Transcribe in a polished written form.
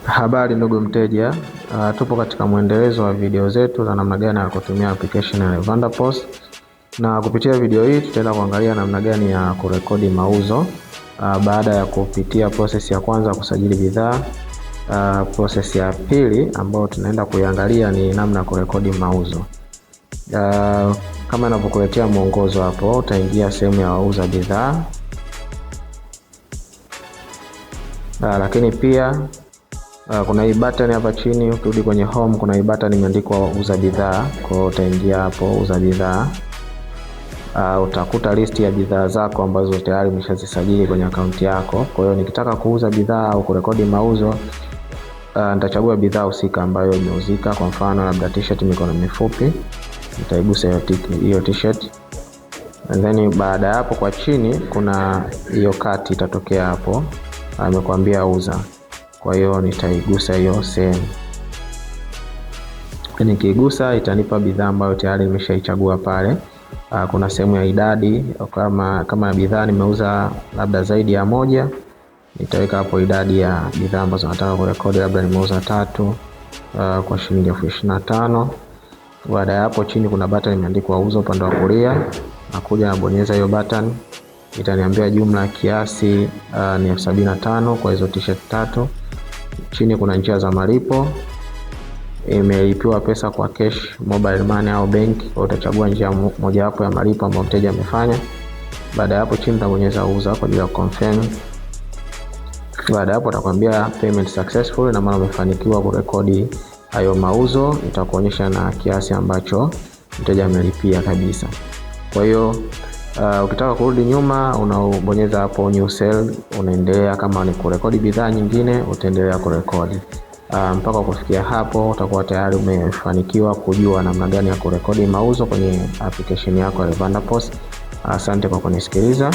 Habari ndugu mteja, tupo katika mwendelezo wa video zetu za namna gani ya kutumia application ya Revanda POS, na kupitia video hii tutaenda kuangalia namna gani ya kurekodi mauzo baada ya kupitia process ya kwanza kusajili bidhaa. Process ya pili ambayo tunaenda kuiangalia ni namna ya kurekodi mauzo. Kama ninavyokuletea mwongozo hapo, utaingia sehemu ya wauza bidhaa, lakini pia kuna hii button hapa chini. Ukirudi kwenye home, kuna hii button imeandikwa uza bidhaa, kwa hiyo utaingia hapo uza bidhaa. Utakuta listi ya bidhaa zako ambazo tayari umeshazisajili kwenye akaunti yako. Kwa hiyo nikitaka kuuza bidhaa au kurekodi mauzo, nitachagua bidhaa husika ambayo imeuzika. Kwa mfano labda t-shirt mikono mifupi, nitaigusa hiyo t-shirt. And then baada ya hapo, kwa chini kuna hiyo cart itatokea hapo, amekwambia uza. Kwa hiyo nitaigusa hiyo sehemu. Nikiigusa itanipa bidhaa ambayo tayari nimeshaichagua pale. Kuna sehemu ya idadi, kama bidhaa nimeuza labda zaidi ya moja, nitaweka hapo idadi ya bidhaa ambazo nataka kurekodi, labda nimeuza tatu kwa shilingi 25,000. Baada ya hapo, chini kuna button imeandikwa uza upande wa kulia, nakuja nabonyeza hiyo button, itaniambia jumla kiasi ni 75,000 kwa hizo t-shirt tatu. Chini kuna njia za malipo, imelipiwa pesa kwa cash, mobile money au benki. Utachagua njia mojawapo ya malipo ambayo mteja amefanya. Baada ya hapo, chini utabonyeza uza kwa ajili ya confirm. Baada ya hapo atakwambia payment successful, na maana umefanikiwa kurekodi hayo mauzo, itakuonyesha na kiasi ambacho mteja amelipia kabisa. Kwa hiyo ukitaka kurudi nyuma unabonyeza hapo new sale, unaendelea. Kama ni kurekodi bidhaa nyingine utaendelea kurekodi mpaka kufikia hapo utakuwa tayari umefanikiwa kujua namna gani ya kurekodi mauzo kwenye application yako ya Revanda POS. Asante kwa kunisikiliza.